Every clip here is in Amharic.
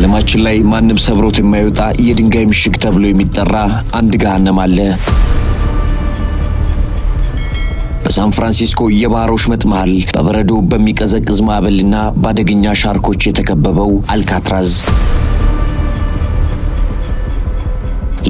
በዓለማችን ላይ ማንም ሰብሮት የማይወጣ የድንጋይ ምሽግ ተብሎ የሚጠራ አንድ ገሃነም አለ። በሳን ፍራንሲስኮ የባህር ወሽመጥ መሃል በበረዶ በሚቀዘቅዝ ማዕበልና በአደገኛ ሻርኮች የተከበበው አልካትራዝ።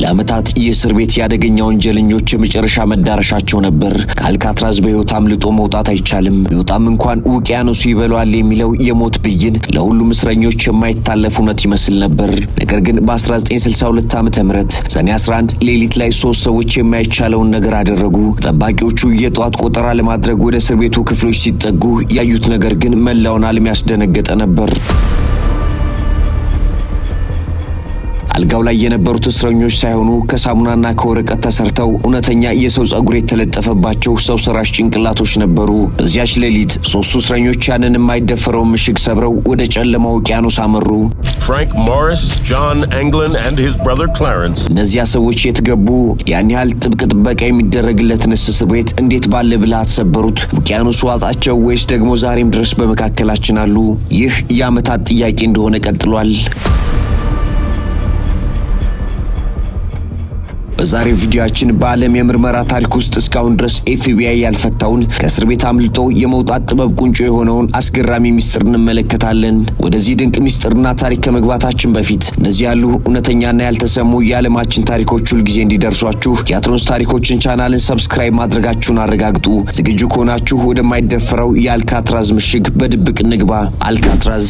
ለዓመታት ይህ እስር ቤት የአደገኛ ወንጀለኞች የመጨረሻ መዳረሻቸው ነበር። ከአልካትራዝ በሕይወት አምልጦ መውጣት አይቻልም። ቢወጣም እንኳን ውቅያኖሱ ይበላዋል የሚለው የሞት ብይን ለሁሉም እስረኞች የማይታለፍ እውነት ይመስል ነበር። ነገር ግን በ1962 ዓ.ም ሰኔ 11 ሌሊት ላይ ሶስት ሰዎች የማይቻለውን ነገር አደረጉ። ጠባቂዎቹ የጠዋት ቆጠራ ለማድረግ ወደ እስር ቤቱ ክፍሎች ሲጠጉ ያዩት ነገር ግን መላውን ዓለም ያስደነገጠ ነበር። አልጋው ላይ የነበሩት እስረኞች ሳይሆኑ ከሳሙናና ከወረቀት ተሰርተው እውነተኛ የሰው ጸጉር የተለጠፈባቸው ሰው ሰራሽ ጭንቅላቶች ነበሩ። በዚያች ሌሊት ሶስቱ እስረኞች ያንን የማይደፈረውን ምሽግ ሰብረው ወደ ጨለማው ውቅያኖስ አመሩ። Frank Morris, John Anglin, and his brother Clarence. እነዚያ ሰዎች የት ገቡ? ያን ያህል ጥብቅ ጥበቃ የሚደረግለትን እስር ቤት እንዴት ባለ ብልሃት ሰበሩት? ውቅያኖሱ ዋጣቸው ወይስ ደግሞ ዛሬም ድረስ በመካከላችን አሉ? ይህ የዓመታት ጥያቄ እንደሆነ ቀጥሏል። በዛሬው ቪዲዮአችን በዓለም የምርመራ ታሪክ ውስጥ እስካሁን ድረስ ኤፍቢአይ ያልፈታውን፣ ከእስር ቤት አምልጦ የመውጣት ጥበብ ቁንጮ የሆነውን አስገራሚ ሚስጥር እንመለከታለን። ወደዚህ ድንቅ ሚስጥርና ታሪክ ከመግባታችን በፊት እነዚህ ያሉ እውነተኛና ያልተሰሙ የዓለማችን ታሪኮች ሁልጊዜ እንዲደርሷችሁ የአትሮንስ ታሪኮችን ቻናልን subscribe ማድረጋችሁን አረጋግጡ። ዝግጁ ከሆናችሁ ወደማይደፈረው የአልካትራዝ ምሽግ በድብቅ እንግባ። አልካትራዝ፣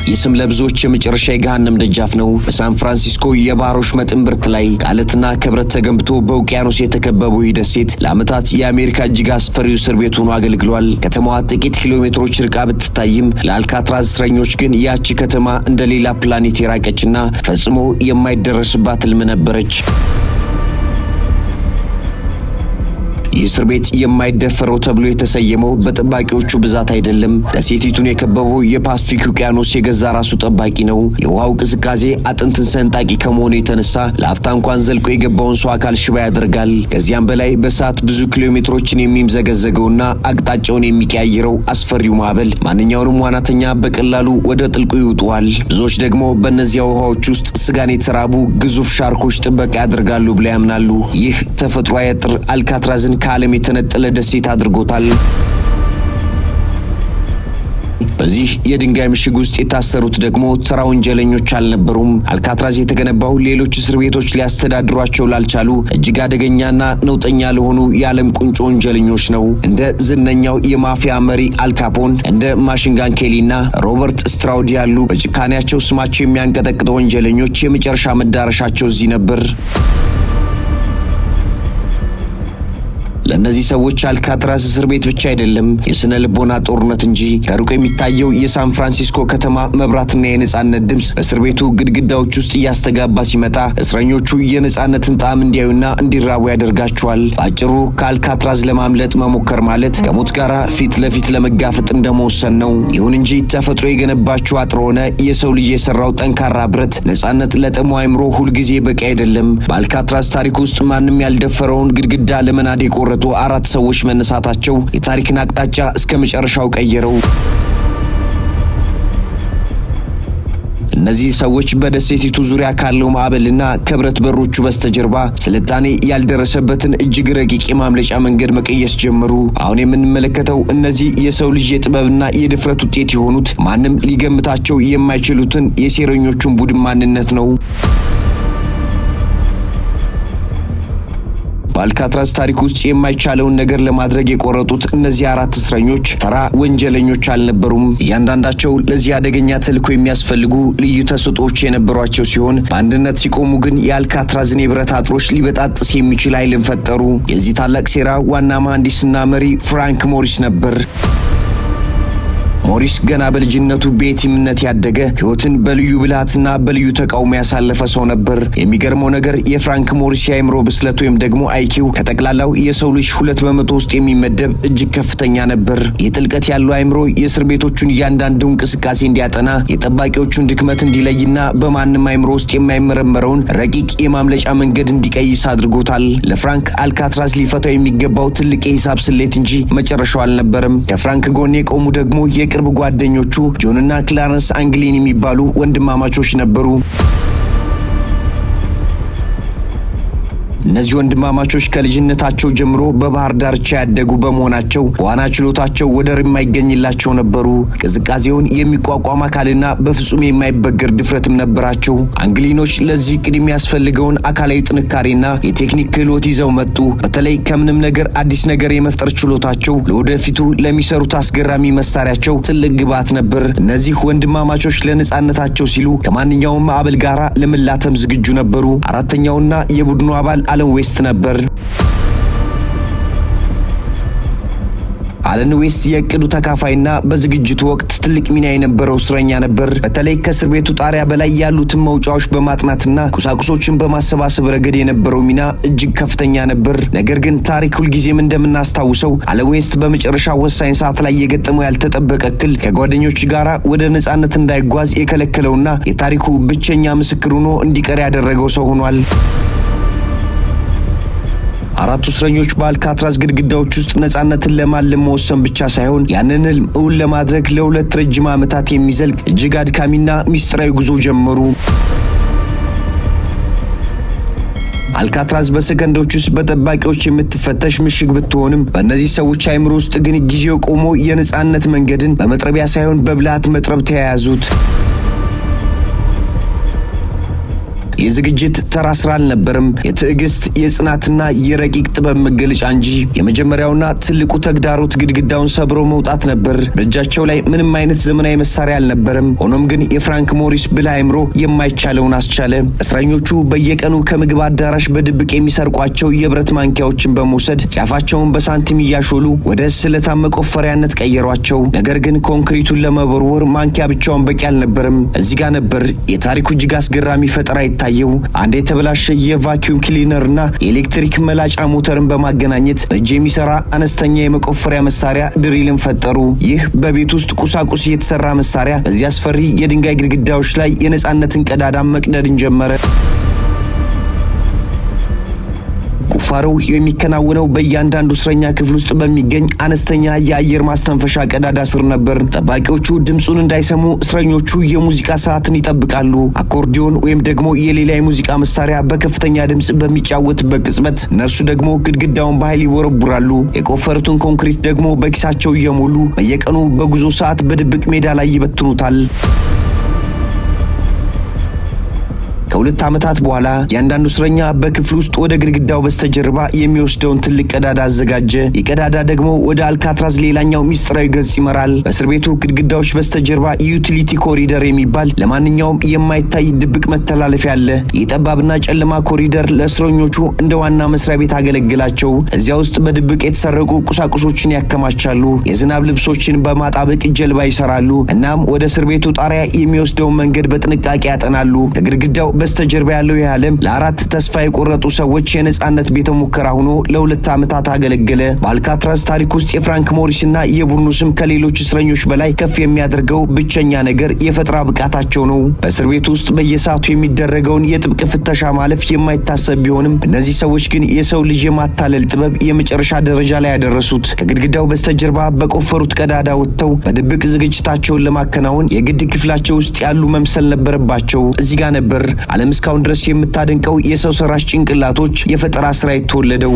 ይህ ስም ለብዙዎች የመጨረሻ የገሃነም ደጃፍ ነው። በሳን ፍራንሲስኮ የባህር ወሽመጥ እምብርት ላይ ከአለትና ከብረት ተገንብቶ በውቅያኖስ የተከበበው ይህ ደሴት ለዓመታት የአሜሪካ እጅግ አስፈሪው እስር ቤት ሆኖ አገልግሏል። ከተማዋ ጥቂት ኪሎ ሜትሮች ርቃ ብትታይም ለአልካትራዝ እስረኞች ግን ያቺ ከተማ እንደ ሌላ ፕላኔት የራቀችና ፈጽሞ የማይደረስባት ህልም ነበረች። ይህ እስር ቤት የማይደፈረው ተብሎ የተሰየመው በጠባቂዎቹ ብዛት አይደለም። ደሴቲቱን የከበበው የፓስፊክ ውቅያኖስ የገዛ ራሱ ጠባቂ ነው። የውሃው ቅዝቃዜ አጥንትን ሰንጣቂ ከመሆኑ የተነሳ ለአፍታ እንኳን ዘልቆ የገባውን ሰው አካል ሽባ ያደርጋል። ከዚያም በላይ በሰዓት ብዙ ኪሎ ሜትሮችን የሚምዘገዘገውና አቅጣጫውን የሚቀያይረው አስፈሪው ማዕበል ማንኛውንም ዋናተኛ በቀላሉ ወደ ጥልቁ ይውጠዋል። ብዙዎች ደግሞ በእነዚያ ውሃዎች ውስጥ ስጋን የተራቡ ግዙፍ ሻርኮች ጥበቃ ያደርጋሉ ብለው ያምናሉ። ይህ ተፈጥሯዊ አጥር አልካትራዝን ከዓለም የተነጠለ ደሴት አድርጎታል። በዚህ የድንጋይ ምሽግ ውስጥ የታሰሩት ደግሞ ተራ ወንጀለኞች አልነበሩም። አልካትራዝ የተገነባው ሌሎች እስር ቤቶች ሊያስተዳድሯቸው ላልቻሉ እጅግ አደገኛና ነውጠኛ ለሆኑ የዓለም ቁንጮ ወንጀለኞች ነው። እንደ ዝነኛው የማፊያ መሪ አልካፖን፣ እንደ ማሽንጋን ኬሊና ሮበርት ስትራውድ ያሉ በጭካኔያቸው ስማቸው የሚያንቀጠቅጠው ወንጀለኞች የመጨረሻ መዳረሻቸው እዚህ ነበር። ለእነዚህ ሰዎች አልካትራዝ እስር ቤት ብቻ አይደለም፣ የስነ ልቦና ጦርነት እንጂ። ከሩቅ የሚታየው የሳን ፍራንሲስኮ ከተማ መብራትና የነጻነት ድምፅ በእስር ቤቱ ግድግዳዎች ውስጥ እያስተጋባ ሲመጣ እስረኞቹ የነጻነትን ጣዕም እንዲያዩና እንዲራቡ ያደርጋቸዋል። በአጭሩ ከአልካትራዝ ለማምለጥ መሞከር ማለት ከሞት ጋር ፊት ለፊት ለመጋፈጥ እንደመወሰን ነው። ይሁን እንጂ ተፈጥሮ የገነባችው አጥር ሆነ የሰው ልጅ የሰራው ጠንካራ ብረት ነጻነት ለጠሙ አይምሮ ሁልጊዜ በቂ አይደለም። በአልካትራዝ ታሪክ ውስጥ ማንም ያልደፈረውን ግድግዳ ለመናድ የቆረጡ አራት ሰዎች መነሳታቸው የታሪክን አቅጣጫ እስከ መጨረሻው ቀየረው። እነዚህ ሰዎች በደሴቲቱ ዙሪያ ካለው ማዕበልና ከብረት በሮቹ በስተጀርባ ስልጣኔ ያልደረሰበትን እጅግ ረቂቅ የማምለጫ መንገድ መቀየስ ጀመሩ። አሁን የምንመለከተው እነዚህ የሰው ልጅ የጥበብና የድፍረት ውጤት የሆኑት ማንም ሊገምታቸው የማይችሉትን የሴረኞቹን ቡድን ማንነት ነው። በአልካትራዝ ታሪክ ውስጥ የማይቻለውን ነገር ለማድረግ የቆረጡት እነዚህ አራት እስረኞች ተራ ወንጀለኞች አልነበሩም። እያንዳንዳቸው ለዚህ አደገኛ ተልዕኮ የሚያስፈልጉ ልዩ ተሰጥኦዎች የነበሯቸው ሲሆን በአንድነት ሲቆሙ ግን የአልካትራዝን የብረት አጥሮች ሊበጣጥስ የሚችል ኃይልን ፈጠሩ። የዚህ ታላቅ ሴራ ዋና መሐንዲስና መሪ ፍራንክ ሞሪስ ነበር። ሞሪስ ገና በልጅነቱ በየቲምነት ያደገ፣ ሕይወትን በልዩ ብልሃትና በልዩ ተቃውሞ ያሳለፈ ሰው ነበር። የሚገርመው ነገር የፍራንክ ሞሪስ የአእምሮ ብስለት ወይም ደግሞ IQ ከጠቅላላው የሰው ልጅ 2% ውስጥ የሚመደብ እጅግ ከፍተኛ ነበር። ይህ ጥልቀት ያለው አእምሮ የእስር ቤቶቹን እያንዳንዱ እንቅስቃሴ እንዲያጠና፣ የጠባቂዎቹን ድክመት እንዲለይና በማንም አእምሮ ውስጥ የማይመረመረውን ረቂቅ የማምለጫ መንገድ እንዲቀይስ አድርጎታል። ለፍራንክ አልካትራዝ ሊፈታው የሚገባው ትልቅ የሂሳብ ስሌት እንጂ መጨረሻው አልነበረም። ከፍራንክ ጎን የቆሙ ደግሞ የቅርብ የቅርብ ጓደኞቹ ጆንና ክላረንስ አንግሊን የሚባሉ ወንድማማቾች ነበሩ። እነዚህ ወንድማማቾች ከልጅነታቸው ጀምሮ በባህር ዳርቻ ያደጉ በመሆናቸው በዋና ችሎታቸው ወደር የማይገኝላቸው ነበሩ። ቅዝቃዜውን የሚቋቋም አካልና በፍጹም የማይበገር ድፍረትም ነበራቸው። አንግሊኖች ለዚህ እቅድ የሚያስፈልገውን አካላዊ ጥንካሬና የቴክኒክ ክህሎት ይዘው መጡ። በተለይ ከምንም ነገር አዲስ ነገር የመፍጠር ችሎታቸው ለወደፊቱ ለሚሰሩት አስገራሚ መሳሪያቸው ትልቅ ግብዓት ነበር። እነዚህ ወንድማማቾች ለነጻነታቸው ሲሉ ከማንኛውም ማዕበል ጋራ ለመላተም ዝግጁ ነበሩ። አራተኛውና የቡድኑ አባል አለን ዌስት ነበር። አለን ዌስት የእቅዱ ተካፋይና በዝግጅቱ ወቅት ትልቅ ሚና የነበረው እስረኛ ነበር። በተለይ ከእስር ቤቱ ጣሪያ በላይ ያሉትን መውጫዎች በማጥናትና ቁሳቁሶችን በማሰባሰብ ረገድ የነበረው ሚና እጅግ ከፍተኛ ነበር። ነገር ግን ታሪክ ሁልጊዜም እንደምናስታውሰው አለን ዌስት በመጨረሻ ወሳኝ ሰዓት ላይ የገጠመው ያልተጠበቀ እክል ከጓደኞች ጋራ ወደ ነጻነት እንዳይጓዝ የከለከለውና የታሪኩ ብቸኛ ምስክር ሆኖ እንዲቀር ያደረገው ሰው ሆኗል። አራቱ እስረኞች በአልካትራዝ ግድግዳዎች ውስጥ ነጻነትን ለማለም መወሰን ብቻ ሳይሆን ያንን ህልም እውን ለማድረግ ለ2 ረጅም ዓመታት የሚዘልቅ እጅግ አድካሚና ሚስጥራዊ ጉዞ ጀመሩ። አልካትራዝ በሰከንዶች ውስጥ በጠባቂዎች የምትፈተሽ ምሽግ ብትሆንም በእነዚህ ሰዎች አይምሮ ውስጥ ግን ጊዜው ቆሞ የነጻነት መንገድን በመጥረቢያ ሳይሆን በብልሃት መጥረብ ተያያዙት። የዝግጅት ተራ ስራ አልነበረም፣ የትዕግስት፣ የጽናትና የረቂቅ ጥበብ መገለጫ እንጂ። የመጀመሪያውና ትልቁ ተግዳሮት ግድግዳውን ሰብሮ መውጣት ነበር። በእጃቸው ላይ ምንም አይነት ዘመናዊ መሳሪያ አልነበረም። ሆኖም ግን የፍራንክ ሞሪስ ብልህ አእምሮ የማይቻለውን አስቻለ። እስረኞቹ በየቀኑ ከምግብ አዳራሽ በድብቅ የሚሰርቋቸው የብረት ማንኪያዎችን በመውሰድ ጫፋቸውን በሳንቲም እያሾሉ ወደ ስለታም መቆፈሪያነት ቀየሯቸው። ነገር ግን ኮንክሪቱን ለመቦርቦር ማንኪያ ብቻውን በቂ አልነበረም። እዚህ ጋር ነበር የታሪኩ እጅግ አስገራሚ ፈጠራ የታየው። አንድ የተበላሸ የ vacuum cleaner ና የኤሌክትሪክ መላጫ ሞተርን በማገናኘት በእጅ የሚሰራ አነስተኛ የመቆፈሪያ መሳሪያ drill ን ፈጠሩ። ይህ በቤት ውስጥ ቁሳቁስ የተሰራ መሳሪያ በዚህ አስፈሪ የድንጋይ ግድግዳዎች ላይ የነጻነትን ቀዳዳ መቅደድን ጀመረ። ቁፋሮው የሚከናወነው በእያንዳንዱ እስረኛ ክፍል ውስጥ በሚገኝ አነስተኛ የአየር ማስተንፈሻ ቀዳዳ ስር ነበር። ጠባቂዎቹ ድምፁን እንዳይሰሙ እስረኞቹ የሙዚቃ ሰዓትን ይጠብቃሉ። አኮርዲዮን ወይም ደግሞ የሌላ የሙዚቃ መሳሪያ በከፍተኛ ድምፅ በሚጫወትበት ቅጽበት እነርሱ ደግሞ ግድግዳውን በኃይል ይቦረቡራሉ። የቆፈሩትን ኮንክሪት ደግሞ በኪሳቸው እየሞሉ በየቀኑ በጉዞ ሰዓት በድብቅ ሜዳ ላይ ይበትኑታል። ከ2 ዓመታት በኋላ እያንዳንዱ እስረኛ በክፍል ውስጥ ወደ ግድግዳው በስተጀርባ የሚወስደውን ትልቅ ቀዳዳ አዘጋጀ። ይህ ቀዳዳ ደግሞ ወደ አልካትራዝ ሌላኛው ሚስጥራዊ ገጽ ይመራል። በእስር ቤቱ ግድግዳዎች በስተጀርባ utility corridor የሚባል ለማንኛውም የማይታይ ድብቅ መተላለፊያ አለ። ይህ ጠባብና ጨለማ ኮሪደር ለእስረኞቹ እንደ ዋና መስሪያ ቤት አገለግላቸው። እዚያ ውስጥ በድብቅ የተሰረቁ ቁሳቁሶችን ያከማቻሉ። የዝናብ ልብሶችን በማጣበቅ ጀልባ ይሰራሉ። እናም ወደ እስር ቤቱ ጣሪያ የሚወስደውን መንገድ በጥንቃቄ ያጠናሉ። ከግድግዳው በስተጀርባ ያለው ይህ ዓለም ለአራት ተስፋ የቆረጡ ሰዎች የነጻነት ቤተ ሙከራ ሆኖ ለ2 ዓመታት አገለገለ። በአልካትራዝ ታሪክ ውስጥ የፍራንክ ሞሪስና የቡድኑ ስም ከሌሎች እስረኞች በላይ ከፍ የሚያደርገው ብቸኛ ነገር የፈጠራ ብቃታቸው ነው። በእስር ቤቱ ውስጥ በየሰዓቱ የሚደረገውን የጥብቅ ፍተሻ ማለፍ የማይታሰብ ቢሆንም እነዚህ ሰዎች ግን የሰው ልጅ የማታለል ጥበብ የመጨረሻ ደረጃ ላይ ያደረሱት። ከግድግዳው በስተጀርባ በቆፈሩት ቀዳዳ ወጥተው በድብቅ ዝግጅታቸውን ለማከናወን የግድ ክፍላቸው ውስጥ ያሉ መምሰል ነበረባቸው። እዚህ ጋር ነበር ዓለም እስካሁን ድረስ የምታደንቀው የሰው ሰራሽ ጭንቅላቶች የፈጠራ ስራ የተወለደው።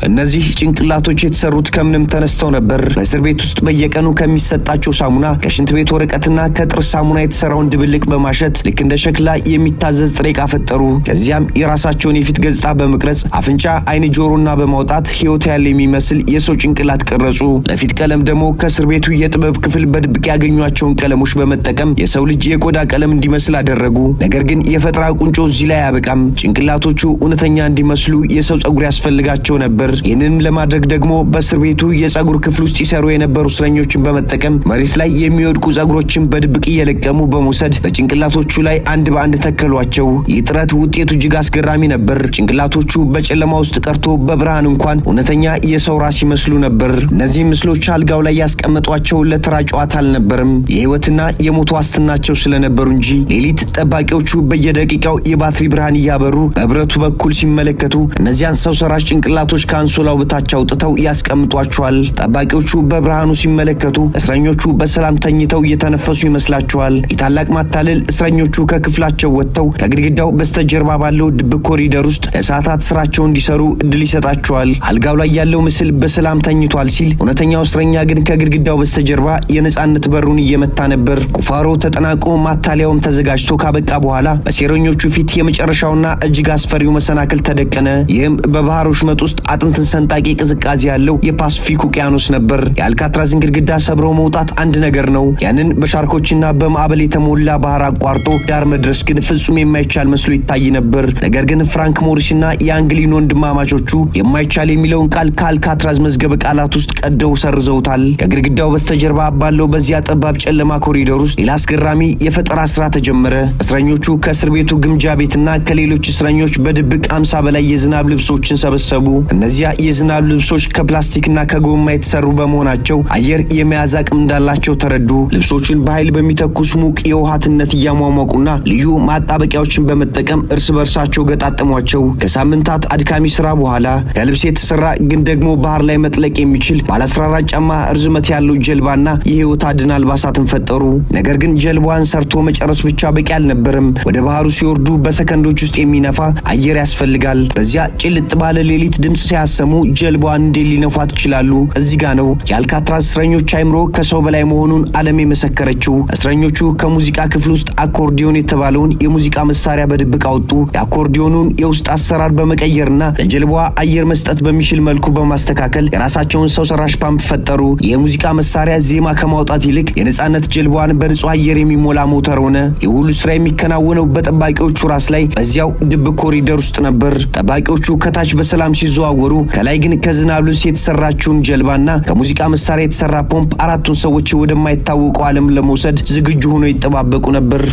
እነዚህ ጭንቅላቶች የተሰሩት ከምንም ተነስተው ነበር። በእስር ቤት ውስጥ በየቀኑ ከሚሰጣቸው ሳሙና፣ ከሽንት ቤት ወረቀትና ከጥርስ ሳሙና የተሰራውን ድብልቅ በማሸት ልክ እንደ ሸክላ የሚታዘዝ ጥሬ ዕቃ ፈጠሩ። ከዚያም የራሳቸውን የፊት ገጽታ በመቅረጽ አፍንጫ፣ ዓይን፣ ጆሮና በማውጣት ሕይወት ያለ የሚመስል የሰው ጭንቅላት ቀረጹ። ለፊት ቀለም ደግሞ ከእስር ቤቱ የጥበብ ክፍል በድብቅ ያገኟቸውን ቀለሞች በመጠቀም የሰው ልጅ የቆዳ ቀለም እንዲመስል አደረጉ። ነገር ግን የፈጠራ ቁንጮ እዚህ ላይ አያበቃም። ጭንቅላቶቹ እውነተኛ እንዲመስሉ የሰው ጸጉር ያስፈልጋቸው ነበር። ይህንንም ለማድረግ ደግሞ በእስር ቤቱ የጸጉር ክፍል ውስጥ ይሰሩ የነበሩ እስረኞችን በመጠቀም መሬት ላይ የሚወድቁ ጸጉሮችን በድብቅ እየለቀሙ በመውሰድ በጭንቅላቶቹ ላይ አንድ በአንድ ተከሏቸው። ይህ ጥረት ውጤቱ እጅግ አስገራሚ ነበር። ጭንቅላቶቹ በጨለማ ውስጥ ቀርቶ በብርሃን እንኳን እውነተኛ የሰው ራስ ይመስሉ ነበር። እነዚህ ምስሎች አልጋው ላይ ያስቀመጧቸው ለተራ ጨዋታ አልነበርም፣ የህይወትና የሞት ዋስትናቸው ስለነበሩ እንጂ። ሌሊት ጠባቂዎቹ በየደቂቃው የባትሪ ብርሃን እያበሩ በብረቱ በኩል ሲመለከቱ እነዚያን ሰው ሰራሽ ጭንቅላቶች ከአንሶላው በታች አውጥተው ያስቀምጧቸዋል። ጠባቂዎቹ በብርሃኑ ሲመለከቱ እስረኞቹ በሰላም ተኝተው እየተነፈሱ ይመስላቸዋል። የታላቅ ማታለል እስረኞቹ ከክፍላቸው ወጥተው ከግድግዳው በስተጀርባ ባለው ድብቅ ኮሪደር ውስጥ ለሰዓታት ስራቸውን እንዲሰሩ እድል ይሰጣቸዋል። አልጋው ላይ ያለው ምስል በሰላም ተኝቷል ሲል፣ እውነተኛው እስረኛ ግን ከግድግዳው በስተጀርባ የነጻነት በሩን እየመታ ነበር። ቁፋሮ ተጠናቆ ማታለያውም ተዘጋጅቶ ካበቃ በኋላ በሴረኞቹ ፊት የመጨረሻውና እጅግ አስፈሪው መሰናክል ተደቀነ። ይህም በባህር ወሽመጥ ውስጥ አጥንትን ሰንጣቂ ቅዝቃዜ ያለው የፓስፊክ ውቅያኖስ ነበር። የአልካትራዝን ግድግዳ ሰብሮ መውጣት አንድ ነገር ነው። ያንን በሻርኮችና በማዕበል የተሞላ ባህር አቋርጦ ዳር መድረስ ግን ፍጹም የማይቻል መስሎ ይታይ ነበር። ነገር ግን ፍራንክ ሞሪስና የአንግሊን ወንድማማቾቹ የማይቻል የሚለውን ቃል ከአልካትራዝ መዝገበ ቃላት ውስጥ ቀደው ሰርዘውታል። ከግድግዳው በስተጀርባ ባለው በዚያ ጠባብ ጨለማ ኮሪደር ውስጥ ሌላ አስገራሚ የፈጠራ ስራ ተጀመረ። እስረኞቹ ከእስር ቤቱ ግምጃ ቤትና ከሌሎች እስረኞች በድብቅ 50 በላይ የዝናብ ልብሶችን ሰበሰቡ። እነዚያ የዝናብ ልብሶች ከፕላስቲክና ከጎማ የተሰሩ በመሆናቸው አየር የመያዝ አቅም እንዳላቸው ተረዱ። ልብሶቹን በኃይል በሚተኩስ ሙቅ የውሃ ትነት እያሟሟቁና ልዩ ማጣበቂያዎችን በመጠቀም እርስ በርሳቸው ገጣጠሟቸው። ከሳምንታት አድካሚ ስራ በኋላ ከልብስ የተሰራ ግን ደግሞ ባህር ላይ መጥለቅ የሚችል ባለ 14 ጫማ ርዝመት ያለው ጀልባና የህይወት አድን አልባሳትን ፈጠሩ። ነገር ግን ጀልባዋን ሰርቶ መጨረስ ብቻ በቂ አልነበረም። ወደ ባህሩ ሲወርዱ በሰከንዶች ውስጥ የሚነፋ አየር ያስፈልጋል። በዚያ ጭልጥ ባለ ሌሊት ድምፅ ሳያሰሙ ጀልባዋን እንዴት ሊነፏት ይችላሉ? እዚህ ጋ ነው የአልካትራዝ እስረኞች አይምሮ ከሰው በላይ መሆኑን ዓለም የመሰከረችው። እስረኞቹ ከሙዚቃ ክፍል ውስጥ አኮርዲዮን የተባለውን የሙዚቃ መሳሪያ በድብቅ አወጡ። የአኮርዲዮኑን የውስጥ አሰራር በመቀየርና ለጀልባዋ አየር መስጠት በሚችል መልኩ በማስተካከል የራሳቸውን ሰው ሰራሽ ፓምፕ ፈጠሩ። የሙዚቃ መሳሪያ ዜማ ከማውጣት ይልቅ የነጻነት ጀልባዋን በንጹህ አየር የሚሞላ ሞተር ሆነ። የሁሉ ስራ የሚከናወነው በጠባቂዎቹ ራስ ላይ በዚያው ድብቅ ኮሪደር ውስጥ ነበር። ጠባቂዎቹ ከታች በሰላም ሲዘዋወሩ፣ ከላይ ግን ከዝናብ ልብስ የተሰራችውን ጀልባና ከሙዚቃ መሳሪያ የተሰራ ፖምፕ አራቱን ሰዎች ወደማይታወቀው ዓለም ለመውሰድ ዝግጁ ሆኖ ይጠባበቁ ነበር።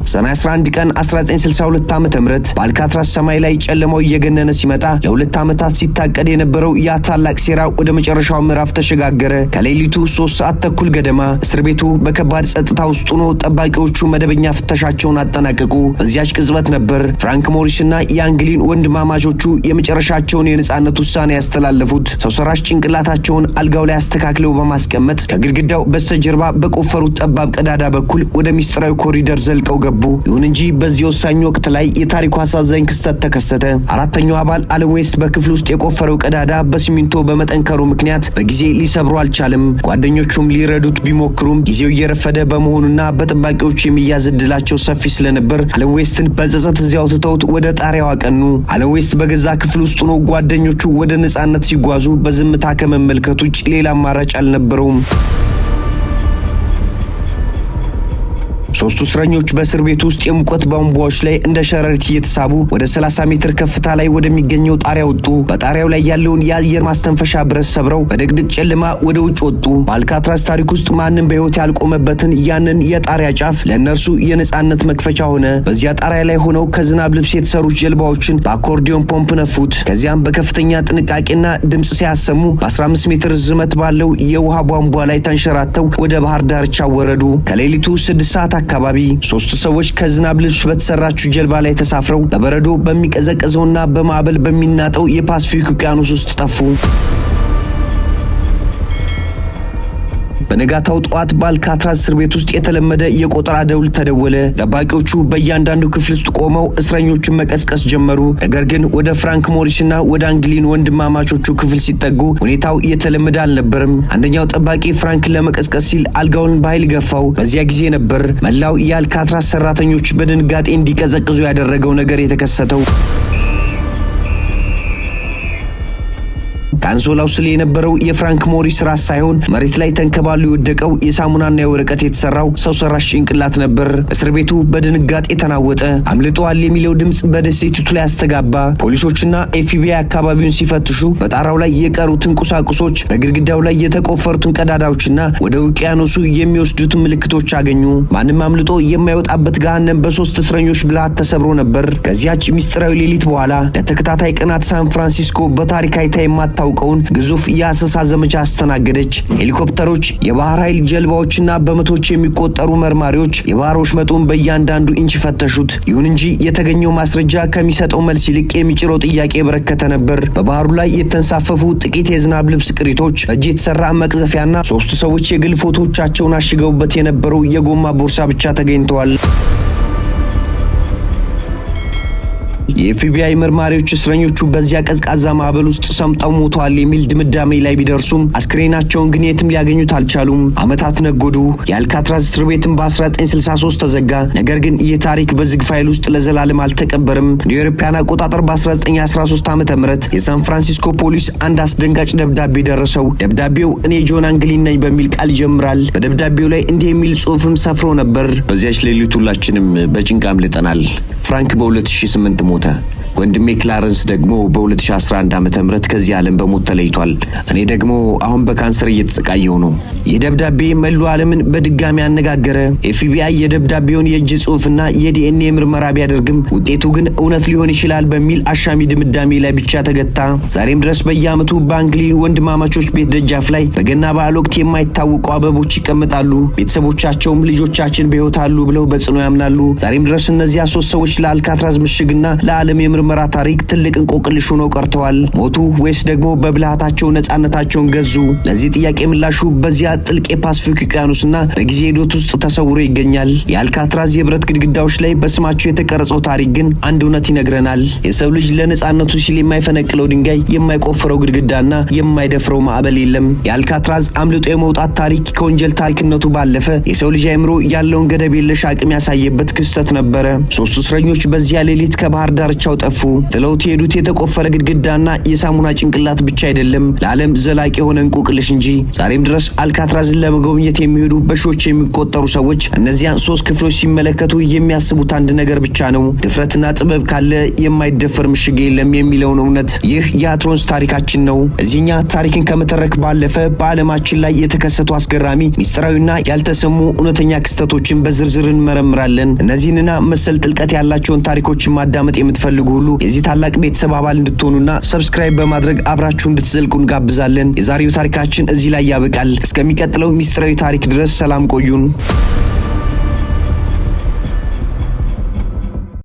ሰኔ 11 ቀን 1962 ዓ.ም በአልካትራዝ ሰማይ ላይ ጨለማው እየገነነ ሲመጣ ለ2 ዓመታት ሲታቀድ የነበረው ያ ታላቅ ሴራ ወደ መጨረሻው ምዕራፍ ተሸጋገረ። ከሌሊቱ 3 ሰዓት ተኩል ገደማ እስር ቤቱ በከባድ ጸጥታ ውስጥ ሆኖ ጠባቂዎቹ መደበኛ ፍተሻቸውን አጠናቀቁ። በዚያች ቅጽበት ነበር ፍራንክ ሞሪስ እና የአንግሊን ወንድማማቾቹ የመጨረሻቸውን የነጻነት ውሳኔ ያስተላለፉት። ሰው ሰራሽ ጭንቅላታቸውን አልጋው ላይ አስተካክለው በማስቀመጥ ከግድግዳው በስተጀርባ በቆፈሩት ጠባብ ቀዳዳ በኩል ወደ ሚስጥራዊ ኮሪደር ዘልቀው ገቡ። ይሁን እንጂ በዚህ ወሳኝ ወቅት ላይ የታሪኩ አሳዛኝ ክስተት ተከሰተ። አራተኛው አባል አለን ዌስት በክፍል ውስጥ የቆፈረው ቀዳዳ በሲሚንቶ በመጠንከሩ ምክንያት በጊዜ ሊሰብሩ አልቻለም። ጓደኞቹም ሊረዱት ቢሞክሩም ጊዜው እየረፈደ በመሆኑና በጠባቂዎቹ የሚያዝ እድላቸው ሰፊ ስለነበር አለን ዌስትን በጸጸት እዚያው ትተውት ወደ ጣሪያው አቀኑ። አለን ዌስት በገዛ ክፍል ውስጥ ሆኖ ጓደኞቹ ወደ ነጻነት ሲጓዙ በዝምታ ከመመልከት ውጭ ሌላ አማራጭ አልነበረውም። ሶስቱ እስረኞች በእስር ቤት ውስጥ የሙቀት ቧንቧዎች ላይ እንደ ሸረሪት እየተሳቡ ወደ 30 ሜትር ከፍታ ላይ ወደሚገኘው ጣሪያ ወጡ። በጣሪያው ላይ ያለውን የአየር ማስተንፈሻ ብረት ሰብረው በድቅድቅ ጨለማ ወደ ውጭ ወጡ። በአልካትራዝ ታሪክ ውስጥ ማንም በሕይወት ያልቆመበትን ያንን የጣሪያ ጫፍ ለእነርሱ የነጻነት መክፈቻ ሆነ። በዚያ ጣሪያ ላይ ሆነው ከዝናብ ልብስ የተሰሩ ጀልባዎችን በአኮርዲዮን ፖምፕ ነፉት። ከዚያም በከፍተኛ ጥንቃቄና ድምፅ ሳያሰሙ በ15 ሜትር ርዝመት ባለው የውሃ ቧንቧ ላይ ተንሸራተው ወደ ባህር ዳርቻ ወረዱ። ከሌሊቱ 6 ሰዓት አካባቢ ሶስቱ ሰዎች ከዝናብ ልብስ በተሰራችው ጀልባ ላይ ተሳፍረው በበረዶ በሚቀዘቅዘውና በማዕበል በሚናጠው የፓስፊክ ውቅያኖስ ውስጥ ጠፉ። በነጋታው ጠዋት በአልካትራዝ እስር ቤት ውስጥ የተለመደ የቆጠራ ደውል ተደወለ። ጠባቂዎቹ በእያንዳንዱ ክፍል ውስጥ ቆመው እስረኞቹን መቀስቀስ ጀመሩ። ነገር ግን ወደ ፍራንክ ሞሪስና ወደ አንግሊን ወንድማማቾቹ ክፍል ሲጠጉ ሁኔታው የተለመደ አልነበርም። አንደኛው ጠባቂ ፍራንክን ለመቀስቀስ ሲል አልጋውን በኃይል ገፋው። በዚያ ጊዜ ነበር መላው የአልካትራዝ ሰራተኞች በድንጋጤ እንዲቀዘቅዙ ያደረገው ነገር የተከሰተው። ከአንሶላው ስር የነበረው የፍራንክ ሞሪስ ራስ ሳይሆን መሬት ላይ ተንከባሎ የወደቀው የሳሙናና የወረቀት የተሰራው ሰው ሰራሽ ጭንቅላት ነበር። እስር ቤቱ በድንጋጤ ተናወጠ። አምልጠዋል የሚለው ድምፅ በደሴቲቱ ላይ አስተጋባ። ፖሊሶችና ኤፍቢአይ አካባቢውን ሲፈትሹ በጣራው ላይ የቀሩትን ቁሳቁሶች፣ በግድግዳው ላይ የተቆፈሩትን ቀዳዳዎችና ወደ ውቅያኖሱ የሚወስዱትን ምልክቶች አገኙ። ማንም አምልጦ የማይወጣበት ገሃነም በሶስት እስረኞች ብልሃት ተሰብሮ ነበር። ከዚያች ሚስጥራዊ ሌሊት በኋላ ለተከታታይ ቀናት ሳን ፍራንሲስኮ በታሪክ አይታ የማታውቀው የማታውቀውን ግዙፍ የአሰሳ ዘመቻ አስተናገደች። ሄሊኮፕተሮች፣ የባህር ኃይል ጀልባዎችና በመቶዎች የሚቆጠሩ መርማሪዎች የባህር ወሽመጡን በእያንዳንዱ ኢንች ፈተሹት። ይሁን እንጂ የተገኘው ማስረጃ ከሚሰጠው መልስ ይልቅ የሚጭረው ጥያቄ የበረከተ ነበር። በባህሩ ላይ የተንሳፈፉ ጥቂት የዝናብ ልብስ ቅሪቶች፣ በእጅ የተሰራ መቅዘፊያና ሶስቱ ሰዎች የግል ፎቶዎቻቸውን አሽገውበት የነበረው የጎማ ቦርሳ ብቻ ተገኝተዋል። የኤፍቢአይ መርማሪዎች እስረኞቹ በዚያ ቀዝቃዛ ማዕበል ውስጥ ሰምጠው ሞተዋል የሚል ድምዳሜ ላይ ቢደርሱም አስክሬናቸውን ግን የትም ሊያገኙት አልቻሉም። ዓመታት ነጎዱ። የአልካትራዝ እስር ቤትም በ1963 ተዘጋ። ነገር ግን ይህ ታሪክ በዝግ ፋይል ውስጥ ለዘላለም አልተቀበርም። እንደ አውሮፓውያን አቆጣጠር በ1913 ዓ.ም የሳን ፍራንሲስኮ ፖሊስ አንድ አስደንጋጭ ደብዳቤ ደረሰው። ደብዳቤው "እኔ ጆን አንግሊን ነኝ" በሚል ቃል ይጀምራል። በደብዳቤው ላይ እንዲህ የሚል ጽሑፍም ሰፍሮ ነበር። "በዚያች ሌሊት ሁላችንም በጭንቅ አምልጠናል። ፍራንክ በ2008 ሞተ። ወንድሜ ክላረንስ ደግሞ በ2011 ዓ.ም ከዚህ ዓለም በሞት ተለይቷል። እኔ ደግሞ አሁን በካንሰር እየተሰቃየሁ ነው።" ይህ ደብዳቤ መላው ዓለምን በድጋሚ አነጋገረ። ኤፍቢአይ የደብዳቤውን የእጅ ጽሑፍና የዲኤንኤ ምርመራ ቢያደርግም ውጤቱ ግን እውነት ሊሆን ይችላል በሚል አሻሚ ድምዳሜ ላይ ብቻ ተገታ። ዛሬም ድረስ በየዓመቱ በአንግሊን ወንድማማቾች ቤት ደጃፍ ላይ በገና በዓል ወቅት የማይታወቁ አበቦች ይቀመጣሉ። ቤተሰቦቻቸውም ልጆቻችን በሕይወት አሉ ብለው በጽኑ ያምናሉ። ዛሬም ድረስ እነዚያ ሶስት ሰዎች ለአልካትራዝ ምሽግና ለዓለም የምርመራ ታሪክ ትልቅ እንቆቅልሽ ሆነው ቀርተዋል። ሞቱ ወይስ ደግሞ በብልሃታቸው ነጻነታቸውን ገዙ? ለዚህ ጥያቄ ምላሹ በዚያ ጥልቅ የፓስፊክ ውቅያኖስና በጊዜ ሂደት ውስጥ ተሰውሮ ይገኛል። የአልካትራዝ የብረት ግድግዳዎች ላይ በስማቸው የተቀረጸው ታሪክ ግን አንድ እውነት ይነግረናል። የሰው ልጅ ለነጻነቱ ሲል የማይፈነቅለው ድንጋይ፣ የማይቆፍረው ግድግዳና የማይደፍረው ማዕበል የለም። የአልካትራዝ አምልጦ የመውጣት ታሪክ ከወንጀል ታሪክነቱ ባለፈ የሰው ልጅ አእምሮ ያለውን ገደብ የለሽ አቅም ያሳየበት ክስተት ነበረ። ሶስቱ እስረኞች በዚያ ሌሊት ከባህር ዳርቻው ጠፉ። ጥለውት የሄዱት የተቆፈረ ግድግዳና የሳሙና ጭንቅላት ብቻ አይደለም፣ ለዓለም ዘላቂ የሆነ እንቆቅልሽ እንጂ። ዛሬም ድረስ አልካትራዝን ለመጎብኘት የሚሄዱ በሺዎች የሚቆጠሩ ሰዎች እነዚያን ሶስት ክፍሎች ሲመለከቱ የሚያስቡት አንድ ነገር ብቻ ነው። ድፍረትና ጥበብ ካለ የማይደፈር ምሽግ የለም የሚለውን እውነት። ይህ የአትሮንስ ታሪካችን ነው። እዚህኛ ታሪክን ከመተረክ ባለፈ በዓለማችን ላይ የተከሰቱ አስገራሚ፣ ሚስጥራዊና ያልተሰሙ እውነተኛ ክስተቶችን በዝርዝር እንመረምራለን። እነዚህንና መሰል ጥልቀት ያላቸውን ታሪኮችን ማዳመጥ የምትፈልጉ ሁሉ የዚህ ታላቅ ቤተሰብ አባል እንድትሆኑና subscribe በማድረግ አብራችሁ እንድትዘልቁ እንጋብዛለን። የዛሬው ታሪካችን እዚህ ላይ ያበቃል። እስከሚቀጥለው ሚስጥራዊ ታሪክ ድረስ ሰላም ቆዩን።